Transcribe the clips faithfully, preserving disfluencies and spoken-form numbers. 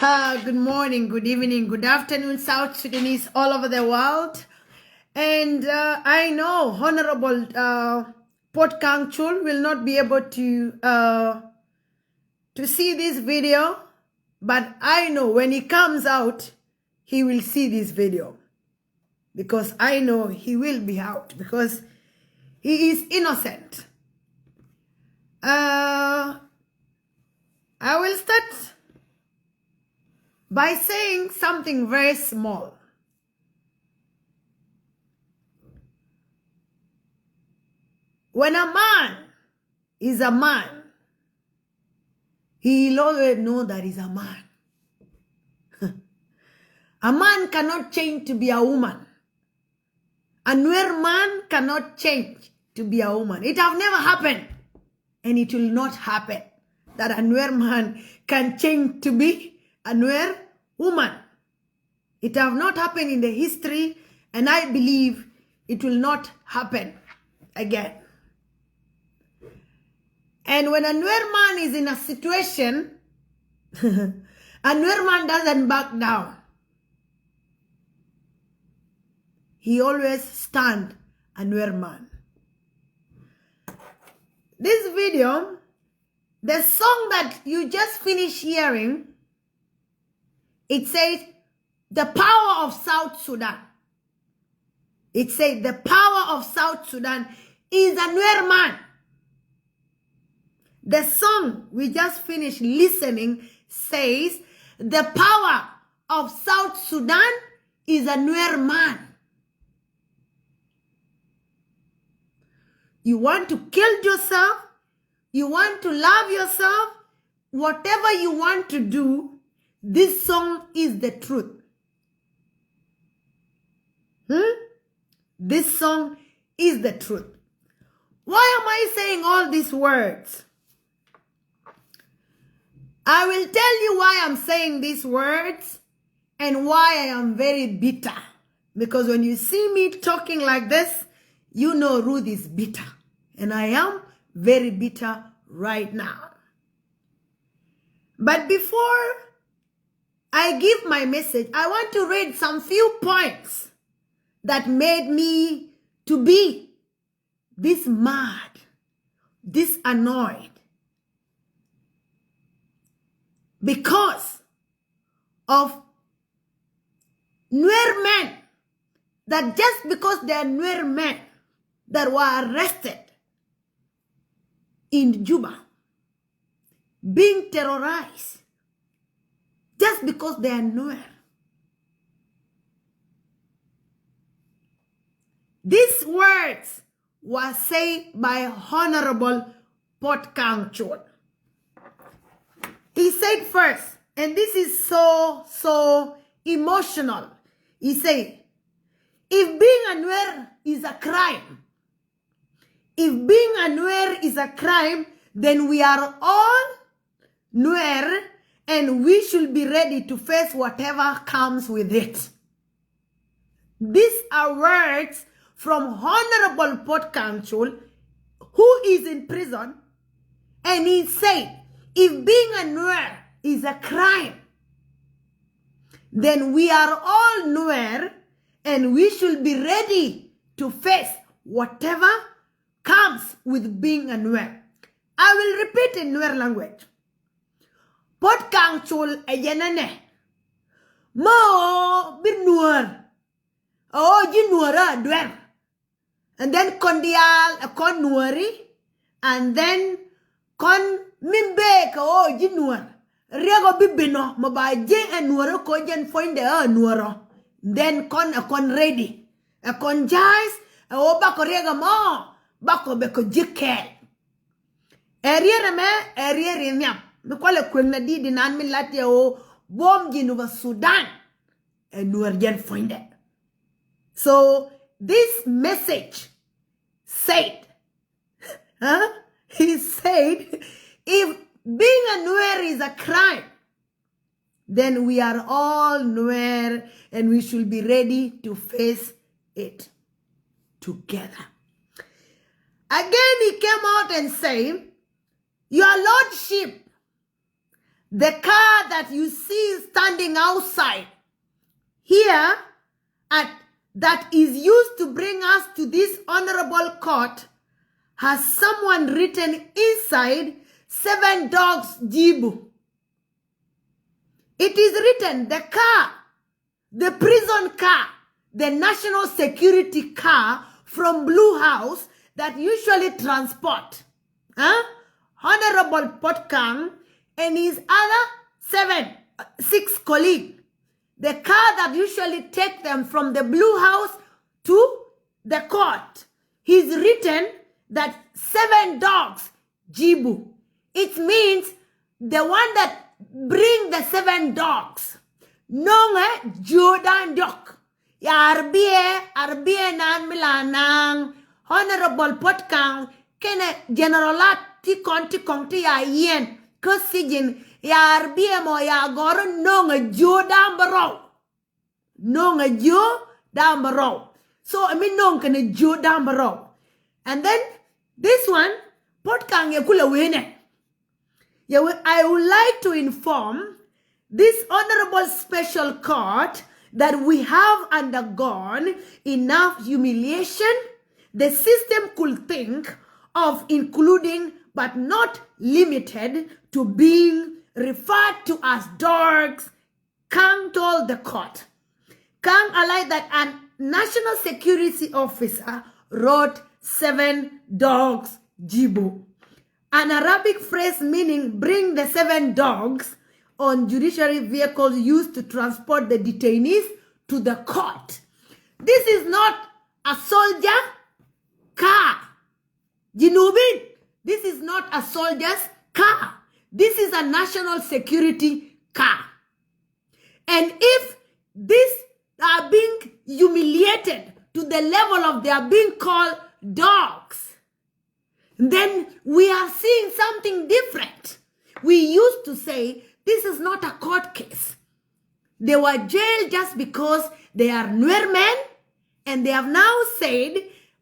Uh, good morning, good evening, good afternoon, South Sudanese all over the world. And uh, I know Honorable uh, Port Kang Chul will not be able to uh, to see this video, but I know when he comes out, he will see this video because I know he will be out because he is innocent. Uh, I will start by saying something very small. When a man is a man, he will always know that he's a man. A man cannot change to be a woman. A Nuer man cannot change to be a woman. It have never happened, and it will not happen that a Nuer man can change to be a Nuer woman. It have not happened in the history, and I believe it will not happen again. And when a Nuer man is in a situation, a Nuer man doesn't back down. He always stand a Nuer man. This video, the song that you just finished hearing, it says, "The power of South Sudan." It says, "The power of South Sudan is a Nuer man." The song we just finished listening says, "The power of South Sudan is a Nuer man." You want to kill yourself? You want to love yourself? Whatever you want to do, this song is the truth. Hmm? This song is the truth. Why am I saying all these words? I will tell you why I'm saying these words and why I am very bitter. Because when you see me talking like this, you know Ruth is bitter. And I am very bitter right now. But before I give my message, I want to read some few points that made me to be this mad, this annoyed, because of Nuer men, that just because they are Nuer men that were arrested in Juba, being terrorized just because they are Nuer. These words were said by Honorable Port Kang Chul. He said first, and this is so, so emotional. He said, "If being a Nuer is a crime, if being a Nuer is a crime, then we are all Nuer, and we should be ready to face whatever comes with it." These are words from Honorable Port Kang Chul, who is in prison, and he said, "If being a Nuer is a crime, then we are all Nuer, and we should be ready to face whatever comes with being a Nuer." I will repeat in Nuer language. Port Kang Chul ɛ yɛn ɛnɛ. Mɛ ɣöö bi Nuäär, ɛ ɣöö ji̱ Nuäär a duer. And then kɔn diaal ɛ kɔn Nuääri. And then kɔn min bëë kɛ ɣöö ji̱ Nuäär, riɛk ɔ bi ben ɔ, mɛ ba ji̱ ɛ Nuäär ɛ kɔ jɛn puɔ̱nydɛ ɛ Nuäär ɔ. Then kɔn ɛ kɔn ready, ɛ kɔn ja̱a̱th, ɛ ɣöö bakɔ riɛk ɛmɔ, bakɔ bɛ kɔ ji̱ kɛɛl. Ɛ riet ɛmɛ ɛ riet ri nhiam mi kualɛ kuëŋ na di̱t inan mi lat yɛ ɣöö buɔ̱m Jinub Sudan ɛ Nuäär jɛn puɔ̱nydɛ. So this message said, huh? He said, "If being a Nuer is a crime, then we are all Nuer and we should be ready to face it together." Again, he came out and said, "Your Lordship, The car that you see standing outside here at, that is used to bring us to this honorable court has someone written inside, "Seven Dogs Jibu." It is written, the car, the prison car, the national security car from Blue House that usually transport, huh? Honorable Potkang and his other seven, uh, six colleague, the car that usually take them from the Blue House to the court, he's written that seven dogs jibu. It means the one that bring the seven dogs. Noŋɛ jiö da̱ŋ diɔ̱k. Ya arbiɛ, arbiɛ nan mi la naŋ. Honorable Potkang kɛnɛ General At ti kɔn ti kɔŋ ti ya yiɛn kä sijin. Ya arbiɛ mɔ ya gɔrɔ noŋɛ jiö da̱ŋ bärɔw. Noŋɛ jiö da̱ŋ bärɔw. So, mi noŋ kɛnɛ jiö da̱ŋ bärɔw. And then, this one, Potkang yɛ kulɛ wee nɛ. Yɛ wee, I would like to inform this honorable special court that we have undergone enough humiliation the system could think of, including but not limited to being referred to as dogs, Kang told the court. Kang alleged that a national security officer wrote seven dogs jibu, an Arabic phrase meaning bring the seven dogs, on judiciary vehicles used to transport the detainees to the court. This is not a soldier car. Jinubin, this is not a soldier's car. This is a national security car. And if these are being humiliated to the level of they are being called dogs, then we are seeing something different. We used to say this is not a court case. They were jailed just because they are Nuer men, and they have now said,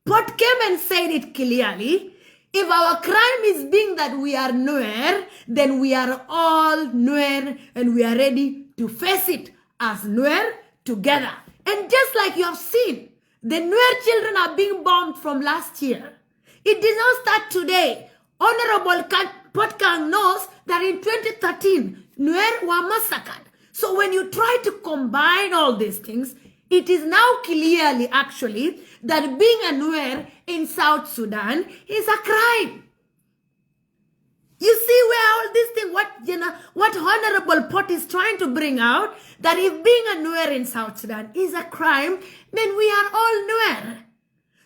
Pot came and said it clearly, if our crime is being that we are Nuer, then we are all Nuer, and we are ready to face it as Nuer together. And just like you have seen, the Nuer children are being bombed from last year. It did not start today. Honorable Kan-, Potkang knows that in twenty thirteen, Nuer were massacred. So when you try to combine all these things, it is now clearly actually that being a Nuer in South Sudan is a crime. You see where all this thing, what, you know, what Honorable Pot is trying to bring out, that if being a Nuer in South Sudan is a crime, then we are all Nuer.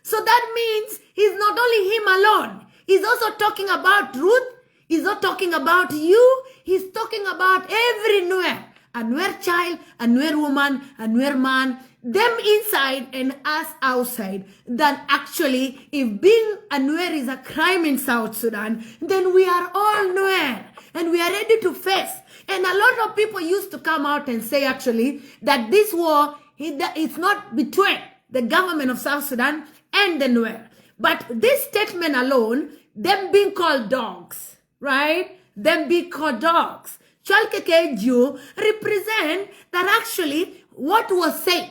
So that means he's not only him alone. He's also talking about Ruth. He's not talking about you. He's talking about every Nuer. A Nuer child, a Nuer woman, a Nuer man. Them inside and us outside. Then actually, if being a Nuer is a crime in South Sudan, then we are all Nuer. And we are ready to face. And a lot of people used to come out and say actually that this war, it, it's not between the government of South Sudan and the Nuer. But this statement alone, them being called dogs, right? Them being called dogs. Cual kɛ kɛ jiö represent that actually what was said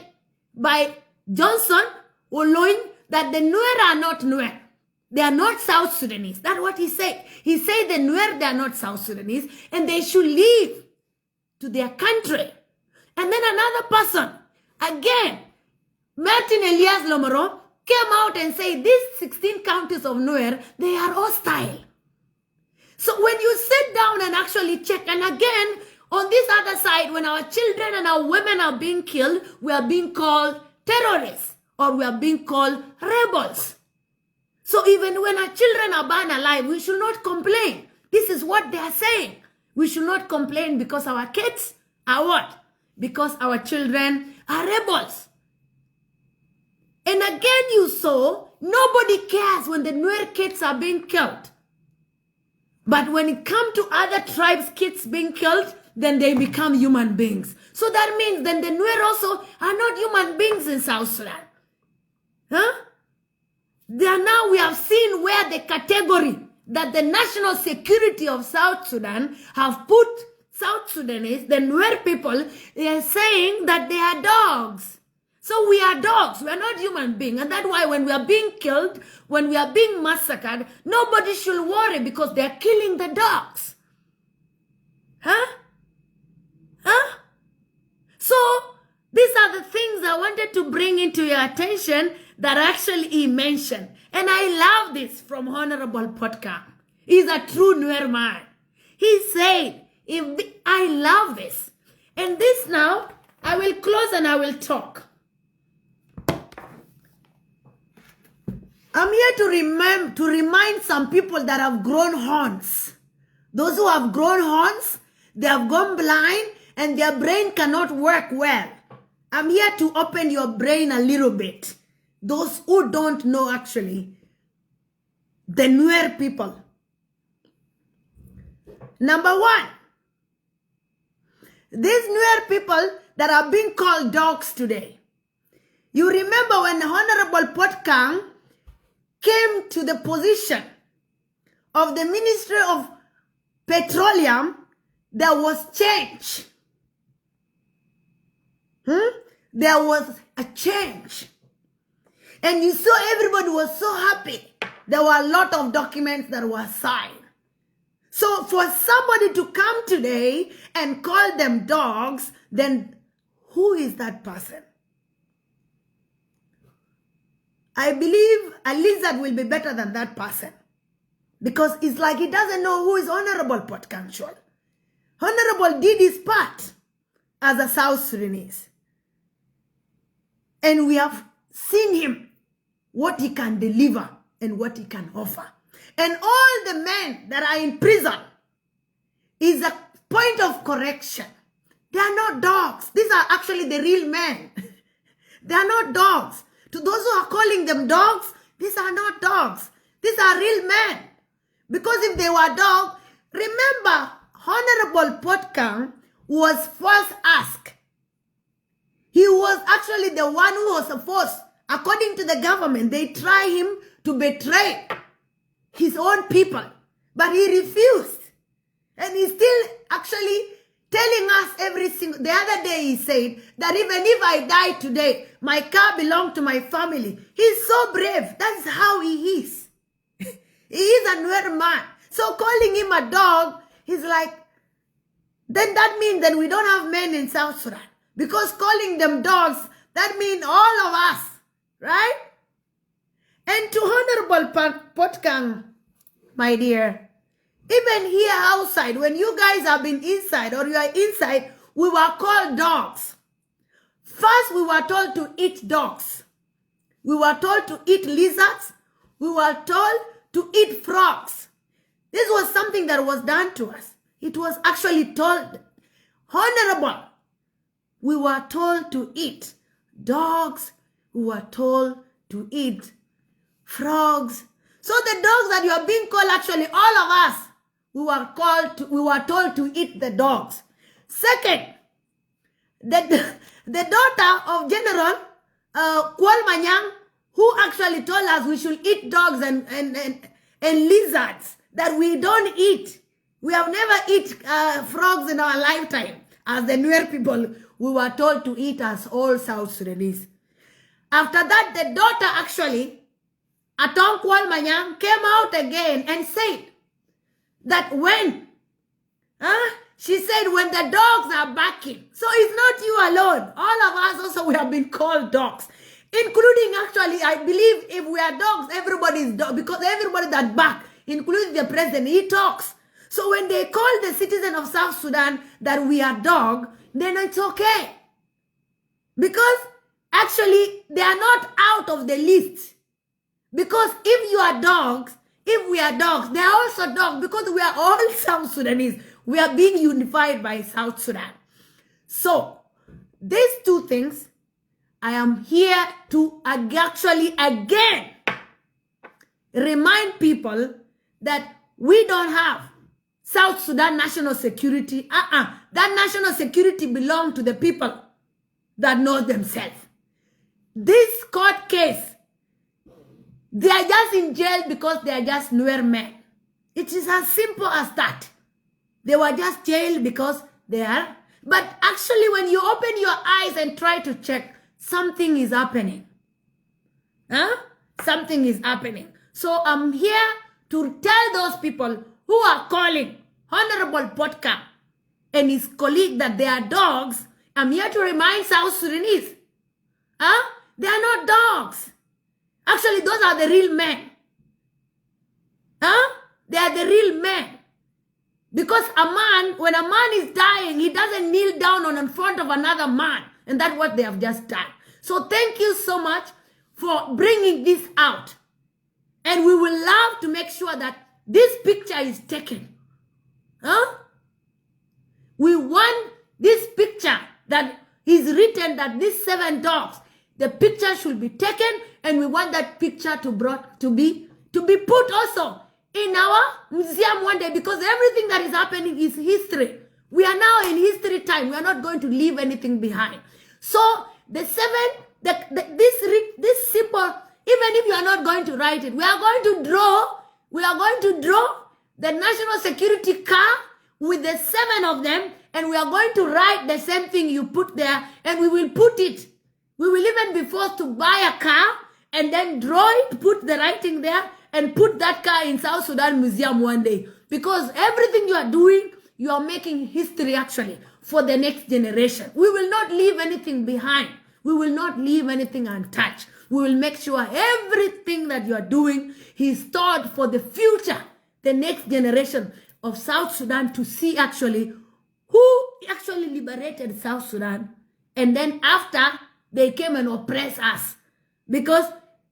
by Johnson Olony, that the Nuer are not Nuer. They are not South Sudanese. That's what he said. He said the Nuer, they are not South Sudanese, and they should leave to their country. And then another person, again, Martin Elias Lomoro, came out and said these sixteen counties of Nuer, they are hostile. So when you sit down and actually check, and again, on this other side, when our children and our women are being killed, we are being called terrorists or we are being called rebels. So even when our children are burned alive, we should not complain. This is what they are saying. We should not complain because our kids are what? Because our children are rebels. And again, you saw, nobody cares when the Nuer kids are being killed. But when it comes to other tribes' kids being killed, then they become human beings. So that means then the Nuer also are not human beings in South Sudan. Huh? There now we have seen where the category that the national security of South Sudan have put South Sudanese, the Nuer people, they are saying that they are dogs. So we are dogs. We are not human being. And that's why when we are being killed, when we are being massacred, nobody should worry because they are killing the dogs. Huh? Huh? So these are the things I wanted to bring into your attention that actually he mentioned. And I love this from Honorable Potkang. He's a true Nuer man. He said, if the, I love this. And this now, I will close and I will talk. I'm here to remem- to remind some people that have grown horns. Those who have grown horns, they have gone blind and their brain cannot work well. I'm here to open your brain a little bit. Those who don't know, actually, the Nuer people. Number one, these Nuer people that are being called dogs today. You remember when Honorable Potkang came to the position of the Ministry of Petroleum, there was change. Hmm? There was a change. And you saw everybody was so happy. There were a lot of documents that were signed. So for somebody to come today and call them dogs, then who is that person? I believe a lizard will be better than that person. Because it's like he doesn't know who is Honorable Potkang Chol. Honorable did his part as a South Sudanese. And we have seen him, what he can deliver and what he can offer. And all the men that are in prison is a point of correction. They are not dogs. These are actually the real men. They are not dogs. To those who are calling them dogs, these are not dogs. These are real men. Because if they were dog, remember, Honorable Potkang was first asked. He was actually the one who was supposed, according to the government, they try him to betray his own people. But he refused. And he's still actually telling us every single, the other day he said that even if I die today, my car belongs to my family. He's so brave. That's how he is. He is a Nuer man. So calling him a dog, he's like, then that means then we don't have men in South Sudan. Because calling them dogs, that means all of us, right? And to Honorable Pot- Potkang, my dear, even here outside, when you guys have been inside or you are inside, we were called dogs. First, we were told to eat dogs. We were told to eat lizards. We were told to eat frogs. This was something that was done to us. It was actually told, Honorable, we were told to eat dogs. We were told to eat frogs. So the dogs that you are being called, actually, all of us, we were called to, we were told to eat the dogs. Second, the, the daughter of General uh, Kuol Manyang, who actually told us we should eat dogs and, and, and, and lizards that we don't eat. We have never eat uh, frogs in our lifetime. As the Nuer people, we were told to eat as all South Sudanese. After that, the daughter actually, Atong Kuol Manyang, came out again and said that when, huh? She said, when the dogs are barking. So it's not you alone. All of us also, we have been called dogs. Including, actually, I believe if we are dogs, everybody is dog, because everybody that bark, including the president, he talks. So when they call the citizen of South Sudan that we are dog, then it's okay. Because actually, they are not out of the list. Because if you are dogs, if we are dogs, they are also dogs because we are all South Sudanese. We are being unified by South Sudan. So, these two things, I am here to ag- actually again remind people that we don't have South Sudan national security. Uh-uh. That national security belong to the people that know themselves. This court case, they are just in jail because they are just Nuer men. It is as simple as that. They were just jailed because they are. But actually, when you open your eyes and try to check, something is happening. Huh? Something is happening. So I'm here to tell those people who are calling Honorable Potka and his colleague that they are dogs. I'm here to remind South Sudanese. Huh? They are not dogs. Actually, those are the real men. Huh? They are the real men. Because a man, when a man is dying, he doesn't kneel down on in front of another man. And that's what they have just done. So thank you so much for bringing this out. And we will love to make sure that this picture is taken. Huh? We want this picture that is written that these seven dogs, the picture should be taken, and we want that picture to brought to be to be put also in our museum one day, because everything that is happening is history. We are now in history time. We are not going to leave anything behind. So the seven, the, the, this re- this symbol, even if you are not going to write it, we are going to draw. We are going to draw the national security car with the seven of them, and we are going to write the same thing you put there, and we will put it. We will even be forced to buy a car and then draw it, put the writing there, and put that car in South Sudan Museum one day. Because everything you are doing, you are making history actually for the next generation. We will not leave anything behind. We will not leave anything untouched. We will make sure everything that you are doing is stored for the future, the next generation of South Sudan to see actually who actually liberated South Sudan. And then after, they came and oppress us. Because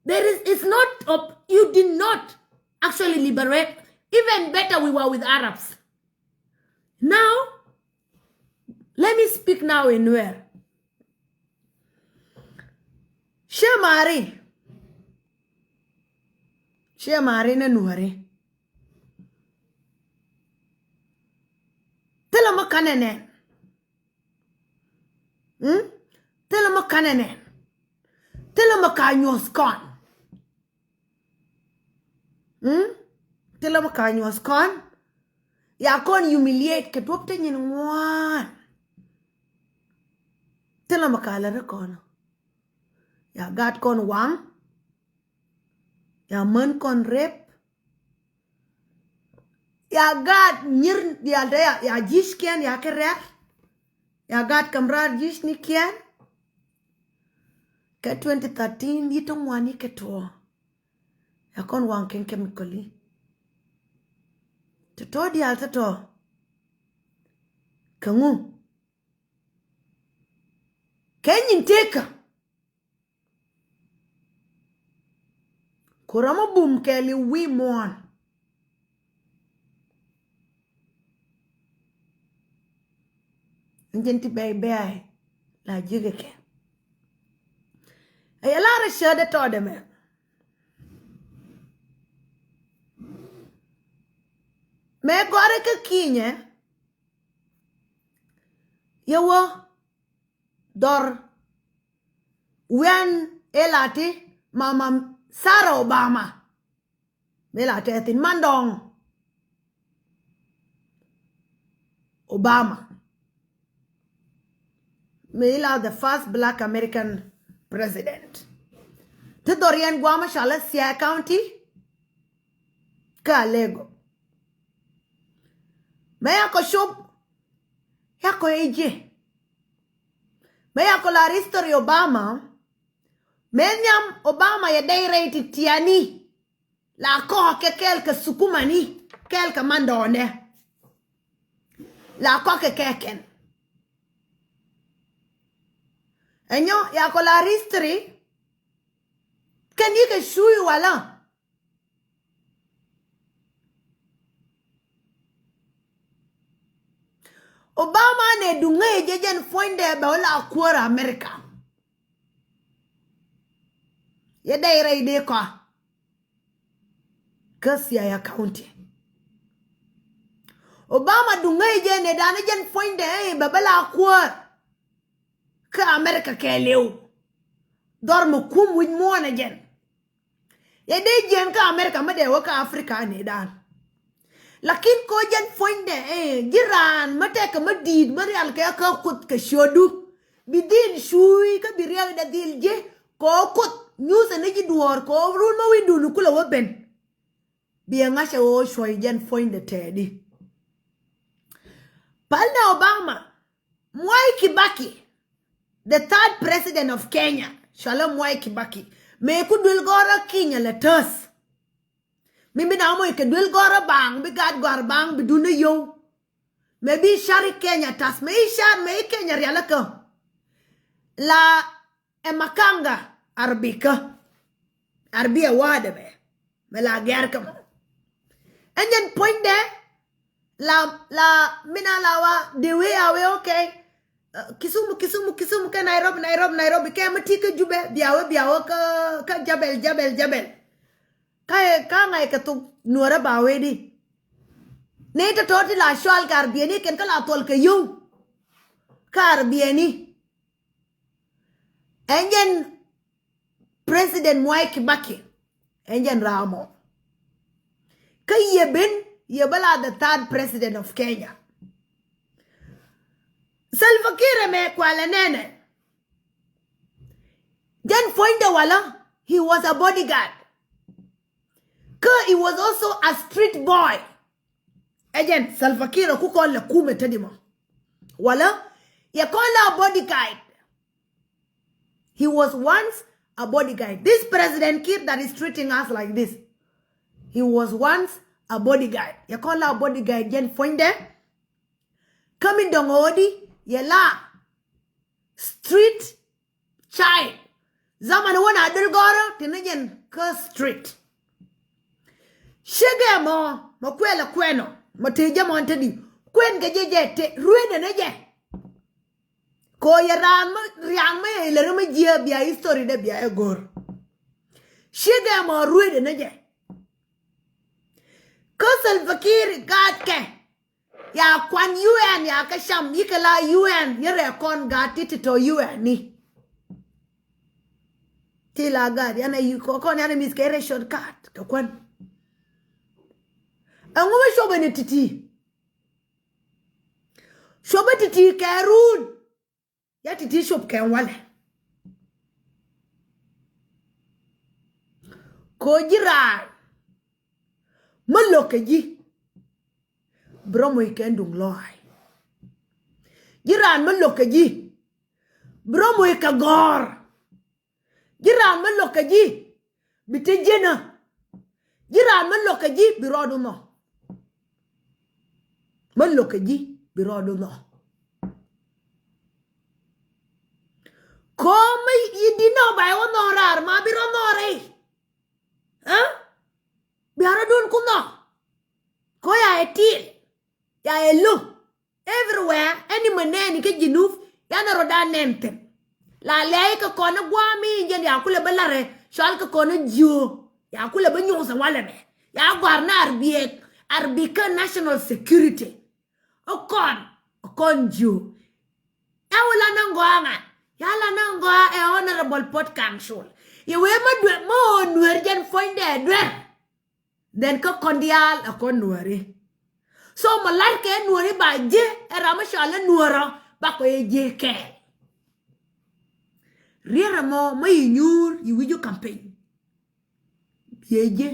there is, it's not, op- you did not actually liberate. Even better, we were with Arabs. Now, let me speak now in Nuer. Shemari. Shemari na Nueri. Thilɛ mi kanɛ nɛn. Mm? Thilɛ mi kanɛ nɛn. Thilɛ mi ka nyuɔth kɔn. Mm? Thilɛ mi ka nyuɔth kɔn. Ya kɔn humiliate kɛ duɔp te nyin ŋuan. Thilɛ mi ka lɛ ri kɔn. Ya gat kɔn waŋ. Ya män kɔn rep. Ya gaat nyir diaal te ya, ya ji̱ckiɛn ya kɛ rɛr. Ya gaat kamrar ji̱cnikiɛn. Kɛ twenty thirteen yi ti ŋuani kɛ tuɔ. Ya kɔn waŋ kɛn kɛmikɔli. Tɔ̱tɔ̱ diaal tɔ̱tɔ̱. Kɛ ŋu? Kɛ nyin tekä. Kuramɔ bum kɛɛli wi̱i̱ muɔ̱ɔ̱n. Ɛn jɛn ti bɛy bɛy la ji̱kɛ kɛ. Ɛ yɛ lar ɛ cäät ɛ tɔɔdɛ mɛ. Mɛ gɔrɛ kä kinyɛ. Yɛ wä dhɔr wian ɛ la ti mama Sarah Obama. Mëë la tɛthin mandɔŋ Obama. Mëë la the first black American president. Ti dhɔr yɛn guamä cɔalɛ Siaya County kä Alego. Mëë yakɔ cop yakɔ ɛ jiɛ. Mëë yakɔ lar history Obama. Mëë nhiam Obama yɛ dɛy rɛy ti tiani. La kɔkɛ kɛɛl kɛ sukumani kɛɛl kɛ mandɔɔnɛ. La kɔkɛ kɛ kɛn. Ɛnyɔ yakɔ la history. Kɛn yikɛ cuy wala. Obama nɛ duŋä jɛ jɛn puɔ̱nydɛ bɛ wä la kuäär America. Yɛ dɛy rɛy dee kɔa. Kä Siaya County. Obama duŋä jɛ nɛ danɛ jɛn puɔ̱nydɛ bɛ bɛ la kuäär. Kä America kɛɛliw. Dhɔr mi kum wi̱c muɔ̱ɔ̱n ɛ jɛn. Yɛ dee jiɛn kä America mi dee wä kä Africa ni dan. Lakin kɔ jɛn puɔ̱nydɛ, eh, ji̱ raan mä tɛkɛ mä di̱i̱t mä rial kɛ kä Kuoth kɛ ciötdu. Bi dhil cuuy kä bi riɛkdɛ dhil ji̱ kɔ Kuoth nyuthɛ ni ji̱ duɔ̱ɔ̱r kɔ run mä wi̱cdun kulɛ wä ben. Bi ɛ ŋa̱cɛ ɣöö cuɔ̱c jɛn puɔ̱nydɛ tɛɛdi. Pälnɛ Obama, Mwai Kibaki, the third president of Kenya, cɔalɛ Mwai Kibaki. Mëë ku duel gɔ̱rä Kenya lɛ täth. Mi bi na moc kɛ duel gɔ̱rä baŋ, bi gaat gɔ̱a̱r baŋ, bi duundä yio̱w. Mëë bi car i̱ Kenya tath, mëë i̱ car, mëë i̱ Kenya rialikä. La ɛ Makanga Arabikä. Arabiya wa̱a̱dɛ bɛ. Mɛ la gɛr kä mɔ. Ɛn jɛn puɔ̱nydɛ la, la mina la wa di wi̱i̱ a wi̱i̱, okay. Uh, Kisumu, Kisumu, Kisumu kɛ Nairobi, Nairobi, Nairobi kɛ mi ti kä Jubɛ, bia wä, bia wä kä, kä Jabɛl, Jabɛl, Jabɛl. Kä, kä ŋa̱c kɛ thok Nuɔrä ba wee di. Ni tɔ̱tɔ̱ ti la cɔal kɛ Arabiani kɛn kä la thuɔl kɛ yio̱w. Kä Arabiani. Ɛn jɛn President Mwai Kibaki. Ɛn jɛn ram mɔ. Kä yɛ ben, yɛ bä la the third president of Kenya. Salva Kiir ɛmɛ kualɛ nɛnɛ. Jɛn puɔ̱nydɛ walä, he was a bodyguard. Kä he was also a street boy. Ɛ jɛn Salva Kiir ɛ ku kɔn lɛ kumɛ te di mɔ. Walä, yɛ kɔn la bodyguard. He was once a bodyguard. This President Kiir that is treating us like this, he was once a bodyguard. Yɛ kɔn la bodyguard jɛn puɔ̱nydɛ. Kä mi dɔ̱ŋ ɣöö di, yɛ la street child. Zaman wä na duel gɔ̱rä ti ni jɛn kä street. Ciegɛ mɔ, mɔ kuɛlɛ kuɛnɔ, mɔ te jɛ mɔ te di. Kuɛn kɛ jɛ jɛ te, ruedɛ ni jɛ. Ko yɛ raan mä, riaŋ mä yɛ ilɛ ri mä jiɛ bia history dɛ bia yɛ go̱r. Ciegɛ mɔ ruedɛ ni jɛ. Kä Salva Kiir gaat kɛ. Ya kuan U N ya kä cam, yikɛ la U N, yɛ rɛ kɔn gaat ti ti tɔ U N ni. Ti la gaat, yan a yu kɔ, kɔn yan a miss kɛ rɛ short card, kɛ kuan. Ɛŋu bä copɛ ni ti̱ti̱. Copɛ ti̱ti̱ kɛ run. Ya ti̱ti̱ cop kɛ walɛ. Ko ji̱ raan. Mä lo̱k kɛ ji̱. Bi rɔ moc kɛ duŋ lɔaac. Ji̱ raan mä lo̱k kɛ ji̱. Bi rɔ moc kɛ gɔ̱r. Ji̱ raan mä lo̱k kɛ ji̱. Bi te jienä. Ji̱ raan mä lo̱k kɛ ji̱ bi rɔɔdu nhɔ. Mä lo̱k kɛ ji̱ bi rɔɔdu nhɔ. Ko̱o̱m mi yi di̱t nɔ ba yɛ wä nhɔɔr raar ma bi rɔ nhɔɔr rɛy. Ɛ? Bia rɔ duun ku nhɔ. Ko ya yɛ til. Ya yɛ lo̱. Everywhere, any mɛ nɛɛni kä Jinub, yan rɔ da nɛn thi̱n. La lɛy kɛ kɔn ni gua̱a̱mi jɛn ya kulɛ bä larɛ, cɔal kɛ kɔn ni jiö. Ya kulɛ bä nyuuth ɛ walɛ mɛ. Ya gɔ̱a̱r ni Arabic, Arabic kä national security. Ɛ kɔn, ɛ kɔn jiö. Ya wä la ni gɔaa ŋa, ya la ni gɔaa ɛ honorable Port Council. Yɛ wee mä duer, mä ɣöö nuer jɛn puɔ̱nydɛ duer. Then kä kɔn diaal ɛ kɔn nuääri. So mɔ lar kɛ nuääri ba ji̱ ɛ ram mi cɔal ɛ nuäärä ba kɔ yɛ ji̱ kɛɛl. Riɛr ɛmɔ mä yi nyuur yi wi̱c ju campaign. Biɛ ji̱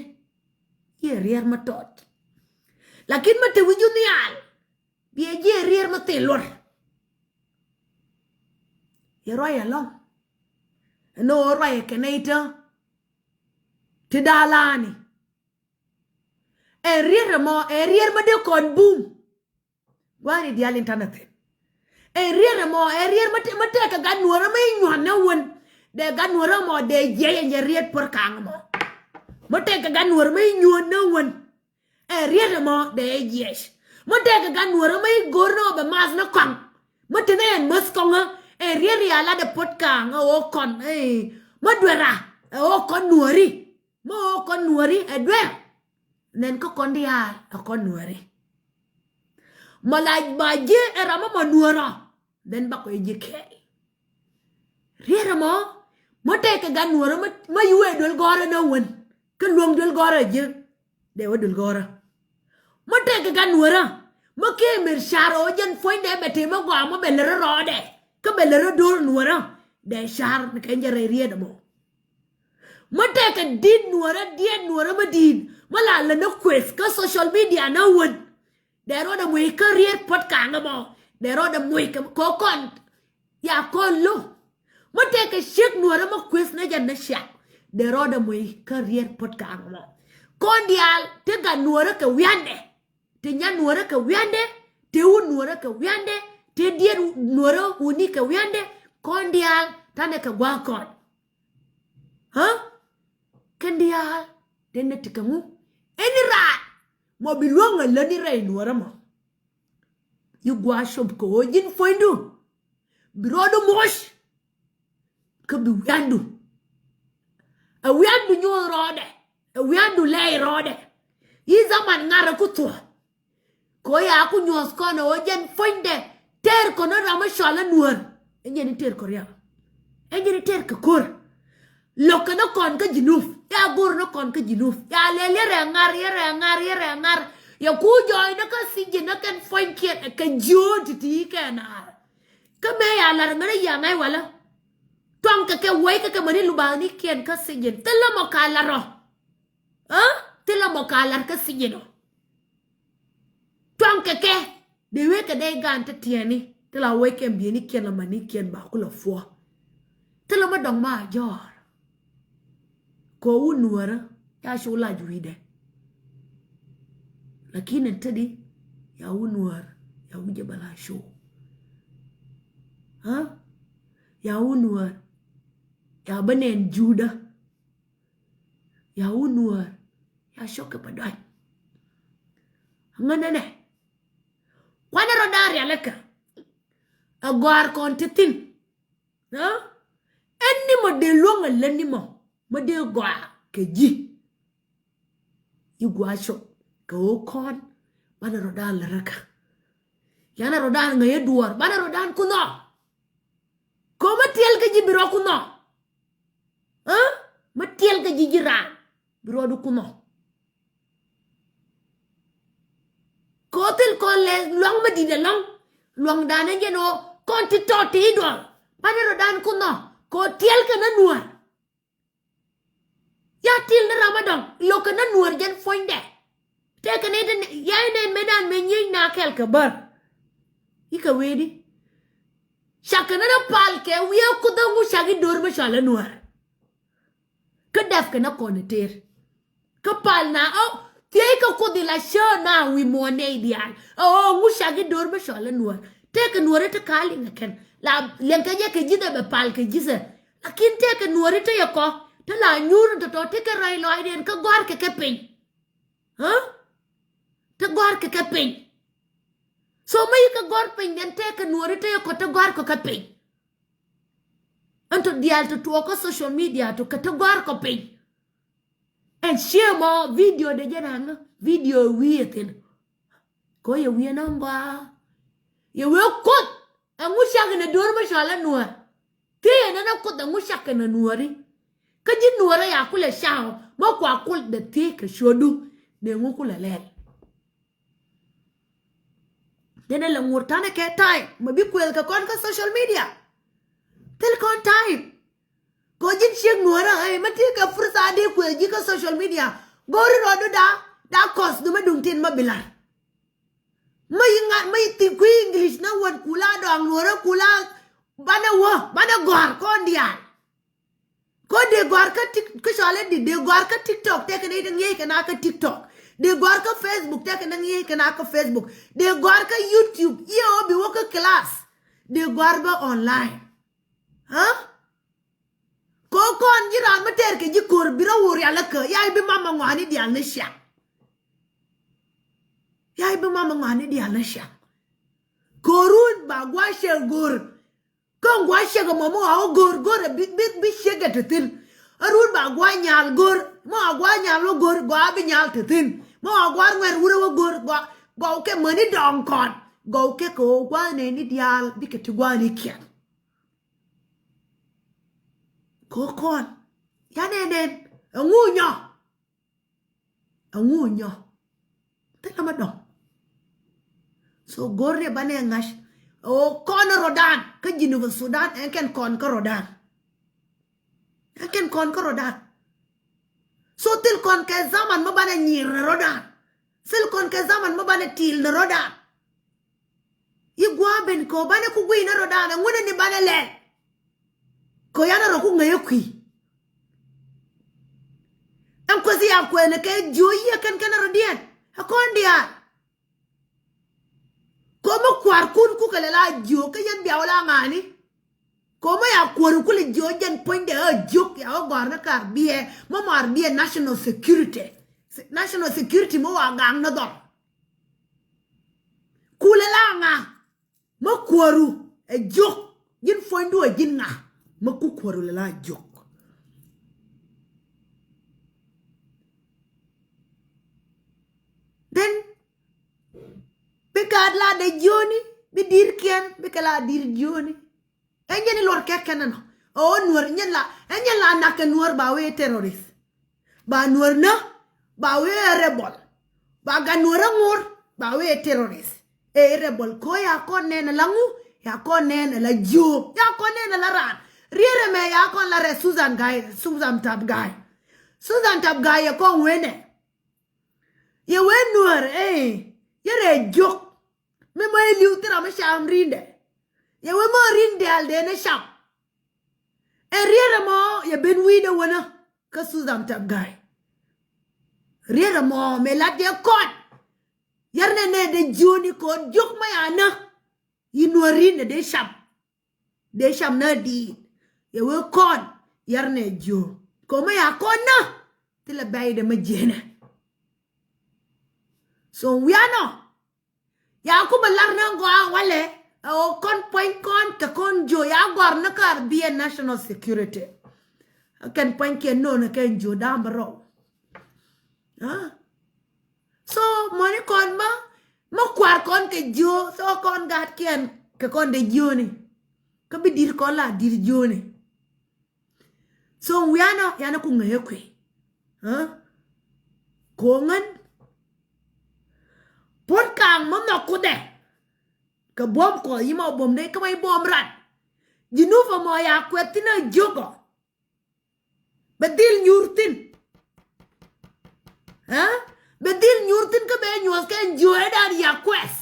yɛ riɛr mä tɔt. Lakin mä te wi̱c ju nhial. Biɛ jiɛ rier mi thil luɔr. Yɛ ruac ɛlɔ̱ŋ. Ɛn ɣöö ruac ɛ kɛn ɛ itә. Ti da̱a̱ la̱a̱ni. Ɛ rier ɛmɔ ɛ rier mi dee kɔn bum. Gua̱a̱ri diaal in tanɛ thi̱n. Ɛ rier ɛmɔ ɛ rier mi tɛkɛ gat nuɔ̱ɔ̱rä mi nyuɔ̱n ni wän. Dee gat nuɔ̱ɔ̱rä mɔ dee jiɛc ɛn jɛ riet puɔ̱r ka̱a̱ŋ mɔ. Mi tɛkɛ gat nuɔ̱ɔ̱rä mi nyuɔ̱n ni wän. Ɛ riet ɛmɔ dee jiɛc. Mä dee kɛ gat nuɔ̱ɔ̱rä mä i̱ go̱o̱r ni ɣöö bɛ math ni kɔaŋ. Mä te ni ɛn mäth kɔŋä. Ɛ riet riaal a dee pot ka̱a̱ŋ ɛ ɣöö kɔn, ɛ, mä duer a ɛ ɣöö kɔn nuääri. Mä ɣöö kɔn nuääri ɛ duer. Nɛn kä kɔn diaal ɛ kɔn nuääri. Mɔ la ba ji̱ ɛ ram mä mɔ nuäärä. Then ba kɔ ji̱ kɛɛl. Riet ɛmɔ mä tɛkɛ gat nuɔ̱ɔ̱rä mä, mä yuɛ duel gɔ̱rä ni wän. Kä luäŋ duel gɔ̱rä ji̱. Dee wä duel gɔ̱rä. Mä tëëkɛ gat nuäärä mä kee mer car ɣöö jɛn puɔ̱nydɛ bɛ tëë mä gɔaa mä bɛ lär rɔɔdɛ kä bɛ lär do̱r nuäärä. Dɛ car ni kɛn jɛ rɛy riet ɛmɔ. Mä tëëkɛ di̱t nuäärä, diet nuäärä mä di̱i̱t mä la lät ni kueth kä social media ni wän. Dɛ rɔɔdɛ muec kä riet puɔ̱t ka̱a̱ŋ ɛmɔ. Dɛ rɔɔdɛ muec kɛ kɔ kɔn. Ya kɔn lo̱. Mä tëëkɛ ciek nuäärä mä kueth ni jɛn ni ciaŋ. Dɛ rɔɔdɛ muec kä riet puɔ̱t ka̱a̱ŋ ɛmɔ. Kɔn diaal ti gat nuäärä kɛ wiandɛ. Ti nya nuäärä kɛ wiandɛ. Ti wut nuäärä kɛ wiandɛ. Ti diet nuäärä wuni kɛ wiandɛ. Kɔn diaal tanɛ kɛ gua̱a̱k kɔn. Ɣä? Kɛn diaal den ni ti kɛ ŋu? Ɛn ni raat mɔ bi luäŋ ɛ lätni rɛy nuäärä mɔ. Yi gua̱a̱ cop kɛ ɣöö ji̱n puɔ̱nydu bi rɔɔdu moc. Kä bi wiandu. Ɛ wiandu nyuɔth rɔɔdɛ. Ɛ wiandu lɛy rɔɔdɛ. Yi zaman ŋarɛ ku thuɔ̱k. Kɛ ɣöö ya ku nyuɔth kɔn ɛ ɣöö jɛn puɔ̱nydɛ tëër kɔn ni ram mi cɔal ɛ nuäär. Ɛ jɛn i̱ tëër kɛ riɛk. Ɛ jɛn i̱ tëër kɛ ko̱r. Lo̱k kɛn ni kɔn kä Jinub. Ya go̱r ni kɔn kä Jinub. Ya lɛl yɛ rɛ ŋar, yɛ rɛ ŋar, yɛ rɛ ŋar. Yɛ ku jɔɔy ni kä thi̱ji̱n ni kɛn puɔ̱nykiɛn kɛ jiöön ti̱ti̱ kɛ naar. Kä mëë ya lar ŋäni yaŋ ŋa̱c walä. Tuaŋ kɛ kɛ wec kɛ kɛ mäni luba̱a̱thnikiɛn kä thi̱ji̱n. Thilɛ mɔ ka lar ɔ. Ɣä? Thilɛ mɔ ka lar kä thi̱ji̱n ɔ. Tuaŋ kɛ kɛ dee wee kɛ dee gaan te tiɛɛni. Thilɛ a wec kɛn bienikiɛn la manikiɛn ba kulɛ puɔ. Thilɛ mɔ dɔŋ ma a jɔɔr. Kɛ ɣöö wut nuäärä ya cu lac wi̱i̱dɛ. Lakin ɛn te di ya wut nuäär ya wi̱c jɛ bɛ la cu. Ɣä? Ya wut nuäär ya bä nɛn juudä. Ya wut nuäär ya cɔk kɛ bä dɔ̱a̱c. Ŋänɛ nɛ kuanɛ rɔ da̱a̱n rialikä. Ɛ gɔ̱a̱r kɔn te thi̱n. Ɣä? Ɛn ni mɔ dee luäŋ ɛ lät ni mɔ mɔ dee gɔaa kɛ ji̱. Yi gua̱a̱ cop kɛ ɣöö kɔn banɛ rɔ da̱a̱n läräkä. Yanɛ rɔ da̱a̱n ŋäc ɛ duɔ̱ɔ̱r banɛ rɔ da̱a̱n kunhɔ. Kɛ ɣöö mä tiɛl kä ji̱ bi rɔ kunhɔ. Ɣä? Mä tiɛl kä ji̱ ji̱ raan bi rɔɔdu kunhɔ. Kɛ ɣöö thil kɔn lɛ luaŋ mä di̱t ɛlɔ̱ŋ. Luaŋdan ɛ jɛn ɣöö kɔn ti tɔt ti i̱ duɔ̱ɔ̱r banɛ rɔ da̱a̱n kunhɔ. Kɛ ɣöö tiɛl kɛ nä nuäär. Ya til ni ram a dɔŋ lo̱kɛ nä nuäär jɛn puɔ̱nydɛ. Tëëkɛ ni ti ya inɛn mëë dan mëë nyiec na kɛl kɛ bär. Ikɛ wee di. Cakɛ ni rɔ pal kɛ wiee kuth ɛŋu cak i̱ do̱r mi cɔal ɛ nuäär. Kä dɛpkɛ nä kɔn ɛ tëër. Kä pal na ɔ thiec kɛ kuoth ila cä na wi̱i̱ muɔ̱ɔ̱n nɛy diaal. Ɛ ɣöö ŋu cak i̱ do̱r mi cɔal ɛ nuäär. Tëëkɛ nuääri ti ka̱a̱ liŋ ɛ kɛn la liɛŋkɛ jɛ kɛ ji̱thɛ bɛ pal kɛ ji̱thɛ. Lakin tëëkɛ nuääri te yɛ kɔ te la nyuur in tɔ̱tɔ̱ tekɛ rɔy lɔaacdiɛn kä gɔ̱a̱rkɛ kɛ piny. Ɣä? Te gɔ̱a̱rkɛ kɛ piny. So mä yi kɛ gɔ̱a̱r piny diɛn tëëkɛ nuääri te yɛ kɔ te gɔ̱a̱rkɛ kɛ piny. Ɛn tɔ diaal tɔ tuɔɔk kä social media tɔ kɛ te gɔ̱a̱rkɔ piny. Ɛn cië mɔ video de jɛn aŋä video wi̱i̱ ɛ thi̱n. Kɔ yɛ wi̱i̱ ɛn ɣän gɔaa. Yɛ wee kuoth ɛŋu cak in ɛ do̱r mä cɔal ɛ nuäär. Thiec ɛn ɛn ɛ kuoth ɛŋu cak in ɛ nuääri. Kä ji̱ nuäärä ya kulɛ cak ɔ mä kua kul dee thiec kɛ ciötdu. Dee ŋu kulɛ lɛl. Denɛ lɛ ŋuɔ̱t ta̱nɛ kɛ time mɛ bi kuëth kɛ kɔn kä social media. Thil kɔn time. Kɔ ji̱n ciek nuɔ̱ɔ̱rä ɛ mɛ ti kɛ fursa di kuëth ji̱ kä social media. Go̱ri rɔɔdu da da kɔs du mɛ duŋ tin mɛ bi la̱r. Mɛ yi ŋa̱t mɛ yi thik kui̱ English na wän kula dɔaŋ nuɔ̱ɔ̱rä kula banɛ wä banɛ gɔ̱a̱r kɔn diaal. Kɔ dee gɔ̱a̱r kä tik kä cɔal i̱ di dee gɔ̱a̱r kä TikTok tekɛ ni ŋi̱eec kɛ na kä TikTok. Dee gɔ̱a̱r kä Facebook tekɛ ni ŋi̱eec kɛ na kä Facebook. Dee gɔ̱a̱r kä YouTube i̱ ɛ ɣöö bi wä kä class. Dee gɔ̱a̱r bä online. Ɣä? Kɔ kɔn ji̱ raan mi tɛɛr kɛ ji̱ ko̱r bi rɔ wur rial kä ya i̱ bi mamɛ ŋɔaani diaal ni ciaŋ. Ya i̱ bi mamɛ ŋɔaani diaal ni ciaŋ. Ko̱run ba gua̱a̱ cɛ go̱r. Kä ŋua̱ ciek ɛmɔ mi ɣɔaa wä go̱o̱r go̱o̱r ɛ bi bi bi ciek ɛ te thi̱n. Ɛ run ba gua̱a̱ nyal go̱o̱r mi ɣɔaa gua̱a̱ nyal wä go̱o̱r gɔaa bi nyal te thi̱n. Mi ɣɔaa gua̱a̱ ŋuɛ̈r wurɛ wä go̱o̱r gɔaa gɔw kɛ mäni dɔɔŋ kɔn gɔw kɛ kɛ ɣöö gua̱a̱ nɛni diaal bikɛ ti gua̱a̱ni kiɛn. Kɛ ɣöö kɔn yan ɛn ɛn ɛŋu nyɔ. Ɛŋu nyɔ. Thil Ɛmɛ dɔ̱ŋ. So go̱r ni banɛ ŋa̱c. O kɔn rɔ̱dan kä Jinub Sudan ɛn kɛn kɔn kä rɔ̱dan. Ɛn kɛn kɔn kä rɔ̱dan. So thil kɔn kɛ zaman mi banɛ nyir ni rɔ̱dan. Thil kɔn kɛ zaman mi banɛ til ni rɔ̱dan. I̱ gua̱a̱ ben kɛ banɛ ku guiy ni rɔ̱dan ɛŋu ni banɛ lɛl. Kɛ yan rɔ ku ŋäc ɛ kui̱. Ɛn kueth ya kuɛn kɛ jiö yiëë kɛn kɛn rɔ̱diɛn. Ɛ kɔn diaal. Ko̱mä kua̱rkun kukɛ lɛ la jiök kä yɛn bia wä la ŋa̱a̱ni. Ko̱mä ya kuäär kulɛ jiök jɛn puɔ̱nydɛ ɛ jiök ya wä gɔ̱a̱r ni ka̱r biɛ mä mar biɛ national security. National security mä wa gaŋ ni dhɔr. Kulɛ la ŋa̱ mä kuääru ɛ jiök ji̱n puɔ̱nydu ɛ ji̱n ŋa̱ mä ku kuääru lɛ la jiök. Then bikɛ a la dee jiöni bi di̱r kiɛn bikɛ la di̱r jiöni. Ɛn nyɛn iluɔr kɛ kɛn ɛnɔ ɛ ɣöö nuɔr nyɛn la ɛn nyɛn la nak kɛ nuɔr ba wee terrorist. Ba nuɔr nä ba wee rebel. Ba gat nuɔr aŋur ba wee terrorist. Ɛ rebel ko ya kɔn nɛn ala ŋu ya kɔn nɛn ala jiö ya kɔn nɛn ala raan. Riet ɛmɛ ya kɔn la rɛ Susan Gai Susan Tap Gai. Susan Tap Gai yɛ kɔn wenɛ. Yɛ wee nuäär ëë yɛ rɛɛ jiök. Mi mɔ yɛ li̱w thil ram mi cam rindɛ. Yɛ wee mɔ rindɛ al dee ni cam. Ɛ riet ɛmɔ yɛ ben wi̱i̱dɛ wänä kä Susan Tap Gai. Riet ɛmɔ mëë lat yɛ kɔn. Yɛr nɛ nɛ dee jiöni kɔn jiök mɔ ya nä. Yi nuäär rindɛ dee cam. Dee cam nä di̱i̱t yɛ wee kɔn yɛr nɛ jiö. Kɛ mɛ ya kɔn nä thilɛ bɛy dɛ mɛ jienɛ. So wianɔ ya ku bɛ lar nä gɔaa walɛ ɛ ɣöö kɔn puɔ̱ny kɔn kɛ kɔn jiö ya gɔ̱a̱r ni ka̱r biɛ national security. Kɛn puɔ̱ny kiɛn nonɛ kɛn jiö da̱a̱m bä rɔw. So mɔni kɔn ma ma kuar kɔn kɛ jiö so kɔn gat kiɛn kɛ kɔn dee jiöni. Kä bi dir kɔn la dir jiöni. So wianɔ yanɛ ku ŋäcä kui̱. Koŋän puɔ̱t kaŋ ma nhɔk kudɛ. Kɛ buɔ̱m kɔth yi ma buɔ̱m dee kä ma yi buɔ̱m rat. Ji̱ nup ɛmɔ ya kuɛth thin a jiökɔ. Bɛ dhil nyuur thi̱n. Bɛ dhil nyuur thi̱n kä bɛ nyuɔth kɛ jiööcdan ya kuɛth.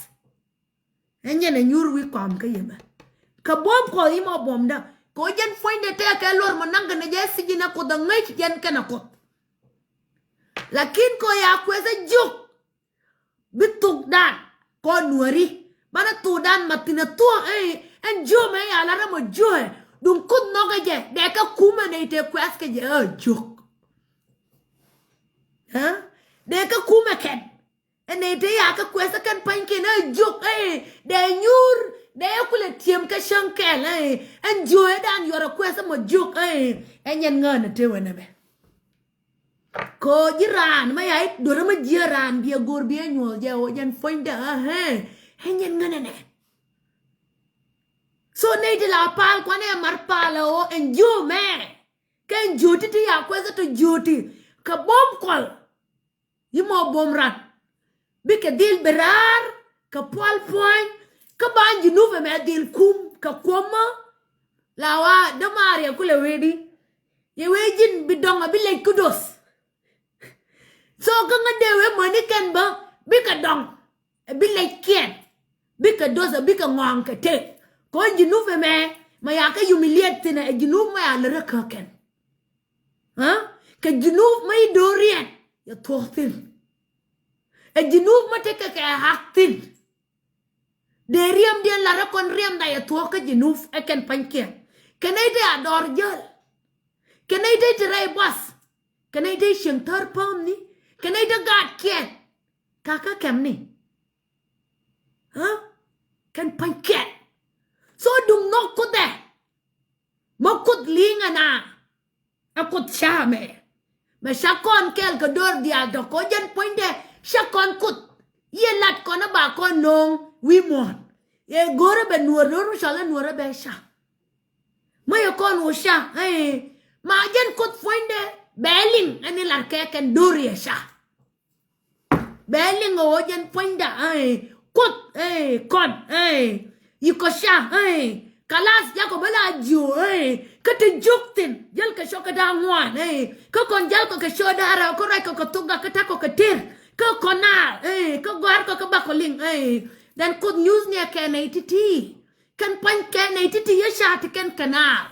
Ɛ nyɛn ɛ nyuur wi̱i̱ kɔam kä yɛ mɛ kɛ buɔ̱m kɔth i̱ mɔ buɔ̱mdä. Kɛ ɣöö jɛn puɔ̱nydɛ tɛɛkɛ luɔr mɔ naŋ kɛnɛ jɛ thi̱c inɛ kuoth ɛ ŋäc jɛn kɛnɛ kuoth. Lakin kɛ ɣöö ya kuɛth ɛ jiök. Bi thokdan kɔn nuääri banɛ thokdan ma thi̱n ɛ thuɔ̱k ɛ ɛn jiömɛ ya la rɛm ɔ jiökɛ duŋ kuth nhɔkɛ jɛ dee kɛ kumɛ nɛy tëë kuɛth kɛ jɛ ɛ jiök. Dee kɛ kumɛ kɛn ɛ nɛy tëë ya kɛ kuɛth ɛ kɛn pa̱nykiɛn ɛ jiök ɛ dee nyuur dee ɛ kulɛ tiëm kɛ cäŋ kɛl ɛ ɛn jiökɛ dan yuɔrɛ kuɛth ɛ mɔ jiök ɛ ɛ nyɛn ŋäänɛ tëë wänɛ bɛ. Kɛ ɣöö ji̱ raan ma ya i̱ duɔ̱rä ma jiäär raan biɛ go̱o̱r biɛ nyuɔ̱th jɛ ɣöö jɛn puɔ̱nydä ɣä ɣä nyɛn ŋänɛ nɛ. So nɛy ti la pal kuanɛ mar pal ɣöö ɛn jiö mɛ kɛ ɛn jiö ti ti ya kuɛth tɔ jiö ti kɛ buɔ̱m kuɔl. Yi mɔ buɔ̱m ran bikɛ dhil bi raar kɛ pual puɔ̱ny kä ban ji̱ nup ɛmɛ dhil kum kɛ kuɔmä. La wa dämaar yɛ kulɛ wee di yɛ wee ji̱n bi dɔŋ a bi lec kä doth. So kä ŋä dee wee mäni kɛn bä bikɛ dɔŋ ɛ bi lec kiɛn bikɛ doth ɛ bikɛ ŋɔaŋ kɛ tëk. Kɔn ji̱ nup ɛmɛ mɛ ya kä humiliate thi̱n ɛ ji̱ nup mɛ ya lät rä kä kɛn. Kɛ ji̱ nup mɛ i̱ do̱riɛn yɛ thuɔ̱k thi̱n. Ɛ ji̱ nup mɛ tekɛ kɛ hak thi̱n. Dee riɛmdiɛn lat rɛ kɔn riɛmda yɛ thuɔ̱k kä ji̱ nup ɛ kɛn pa̱nykiɛn. Kɛ nɛy te a dɔɔr jäl. Kɛ nɛy te te rɛy buath. Kɛ nɛy te cieŋ thär pämni. Kɛ nɛy te gaatkiɛn. Kakä kɛmni. Kɛn pa̱nykiɛn. So duŋ nhɔk kuthɛ. Mä kuth li̱ŋ ɛna. Ɛ kuth ca mɛ mɛ ca kɔn kɛɛl kɛ do̱r diaal tɔ̱ kɔ jɛn puɔ̱nydɛ. Ca kɔn kuth yiëë lat kɔn ɛ ba kɔn no̱o̱ŋ wi̱i̱ muɔ̱ɔ̱n. Ɛ go̱rä bɛ nuɔ̱ɔ̱r no̱o̱r mi cɔl ɛ nuɔ̱ɔ̱r ɛ bɛ ca. Mä yɛ kɔn wä ca ɛ ma jɛn kuth puɔ̱nydɛ bɛ liŋ ɛn i̱ lat kɛ kɛn do̱r yɛ ca. Bɛ liŋ ɣöö jɛn puɔ̱nyda, eh, Kuoth, eh, kɔn, eh, yi kɔ ca, eh, kalas, jakɔ bä la jiö, eh, kä ti jiök thi̱n, jäl kɛ cɔk kɛ da̱a̱ ŋuan, eh, kä kɔn jäl kɔ kɛ cɔk da̱a̱ rɛw, kä ruac kɔ kɛ thok gak kä ta̱k kɔ kɛ tër, kä kɔn naar, eh, kä gɔ̱a̱r kɔ kä bak kɔ liŋ, eh. Then Kuoth nyuuth ni ɛ kɛn nɛy ti̱ti̱. Kɛn pua̱ny kɛn nɛy ti̱ti̱ yɛ ca ti kɛn kɛ naar.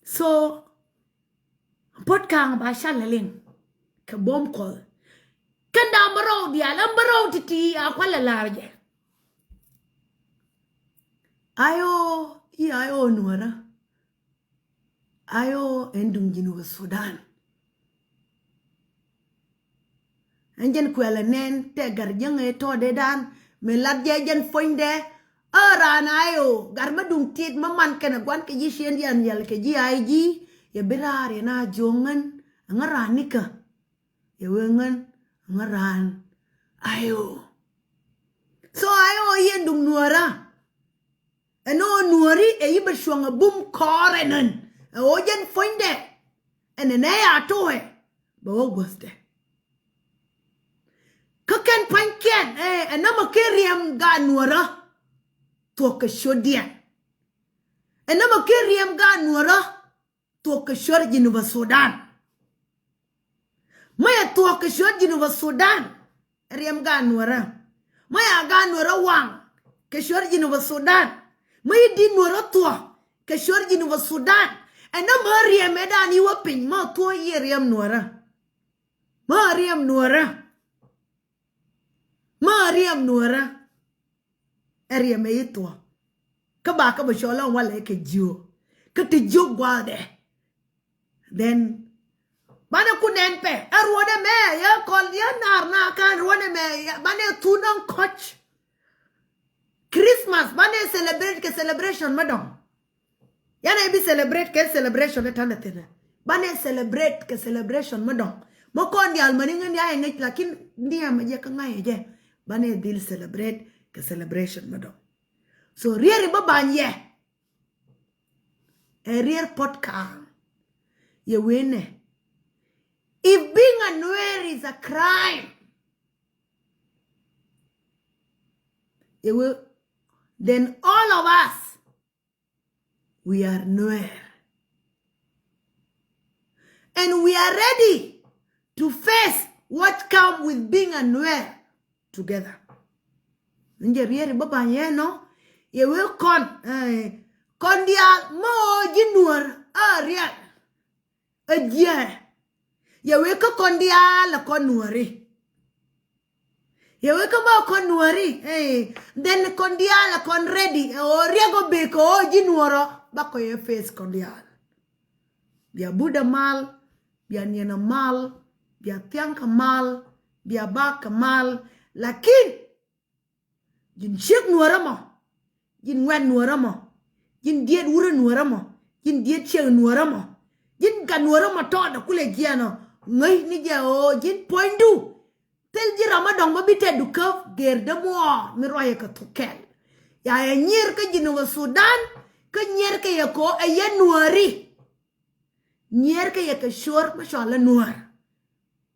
So, Puɔ̱t Ka̱a̱ŋ ba cal lɛ liŋ kɛ buɔ̱m Kuɔth. Kɛn da̱a̱ bä rɔw diaal, ɛn bä rɔw ti̱ti̱ a kualɛ la̱r jɛ. Ayo, i̱ ayo nuɔrä. Ayo, ɛn duŋ Jinub Sudan. Ɛn jɛn kuɛl ɛ nɛn tɛ Gat Jäŋ ɛ tɔɔdɛ dan mi lat jɛ jɛn puɔ̱nydɛ. Ɛ raan ayo, gat mä duŋ tiet mä man kɛnɛ guan kɛ ji̱ ciëŋdiɛn yɛl kɛ ji̱ ay ji̱. Yɛ bi raar yɛn a jiöŋ ŋän, ɛŋä raan nikä. Yɛ wee ŋän, ɛŋä raan ayo. So ayo, yɛn duŋ nuɔrä. Ɛn ɣöö nuɔ̱ri ɛ yi bɛ cuɔ̱ŋ ɛ bum kɔɔr ɛnɛn. Ɛ ɣöö jɛn puɔ̱nydɛ ɛn ɛ nɛ ya to̱ɛ bɛ wä guäthdɛ. Kä kɛn pua̱nykiɛn, eh, ɛn nɔmɔ ken riɛm gaat nuɔ̱rä thuɔ̱k kɛ ciötdiɛn. Ɛn nɔmɔ ken riɛm gaat nuɔ̱rä thuɔ̱k kɛ ciöt Jinub Sudan. Mä yɛ thuɔ̱k kɛ ciöt Jinub Sudan, riɛm gaat nuɔ̱rä. Mä yɛ gaat nuɔ̱rä waŋ kɛ ciöt Jinub Sudan. Mä yɛ di̱t nuɔ̱rä thuɔ̱k kɛ ciöt Jinub Sudan. Ɛn nɔmɔ riɛm ɛ dan i̱ wä piny, mä thuɔ̱k yɛ riɛm nuɔ̱rä. Mä riɛm nuɔ̱rä. Mä riɛm nuɔ̱rä. Ɛ riɛm ɛ i̱ thuɔ̱k. Kä ba kä bɛ cɔl ɛ walɛ kɛ jiök. Kä ti jiök gua̱a̱dɛ. Then banɛ ku nɛn pɛ ɛ ruɔ̱nɛ mɛ yɛ kɔl yɛ nar na kan ruɔ̱nɛ mɛ banɛ thun ɔn kɔc. Christmas banɛ celebrate kɛ celebration mä dɔŋ. Yan ɛ bi celebrate kɛ celebration ɛ tanɛ thinɛ. Banɛ celebrate kɛ celebration mä dɔŋ. Mä kɔn diaal mäni ŋän ya ɛ ŋäc lakin ndiɛm ɛ jɛ kä ŋa̱c ɛ jɛ. Banɛ dhil celebrate kɛ celebration mä dɔŋ. So rieri bä bany yɛ. Ɛ rier Puɔt Ka̱a̱ŋ. Yɛ wee nɛ. If being a Nuer is a crime, yɛ wee, then all of us, we are Nuer. And we are ready to face what come with being a Nuer together. Ni jɛ rieri bä ba̱ny yɛ nɔ, yɛ wee kɔn, eh, kɔn diaal mä ɣöö ji̱ nuɔ̱r a rial. Ɛ jiɛ. Yɛ wee kä kɔn diaal ɛ kɔn nuɔ̱ri. Yɛ wee kä mä kɔn nuɔ̱ri, eh, then kɔn diaal ɛ kɔn ready, ɛ ɣöö riɛk ɔ bek ɛ ɣöö ji̱ nuɔ̱rɔ, bakɔ yɛ face kɔn diaal. Bia budɛ mal, bia niɛnɛ mal, bia thiaŋkɛ mal, bia bakɛ mal. Lakin ji̱n ciek nuɔ̱rä mɔ, ji̱n ŋuɛ̈t nuɔ̱rä mɔ, ji̱n diet wurä nuɔ̱rä mɔ, ji̱n diet ciek nuɔ̱rä mɔ, ji̱n gat nuɔ̱rä mɔ tɔɔdɛ kulɛ jiɛɛn ɔ. Ŋäc ni jɛ ɣöö ji̱n puɔ̱nydu. Thil ji̱ ram mi dɔ̱ŋ bä bi tɛtdu käp gerdä muɔɔr mi ruacɛ kɛ thuk kɛl. Ya yɛ nyier kä Jinub Sudan, kä nyier kɛ yɛ kɛ ɣöö ɛ yɛ nuääri. Nyier kɛ yɛ kɛ cuɔ̱r mi cɔal ɛ nuäär.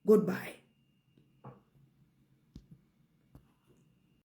Goodbye.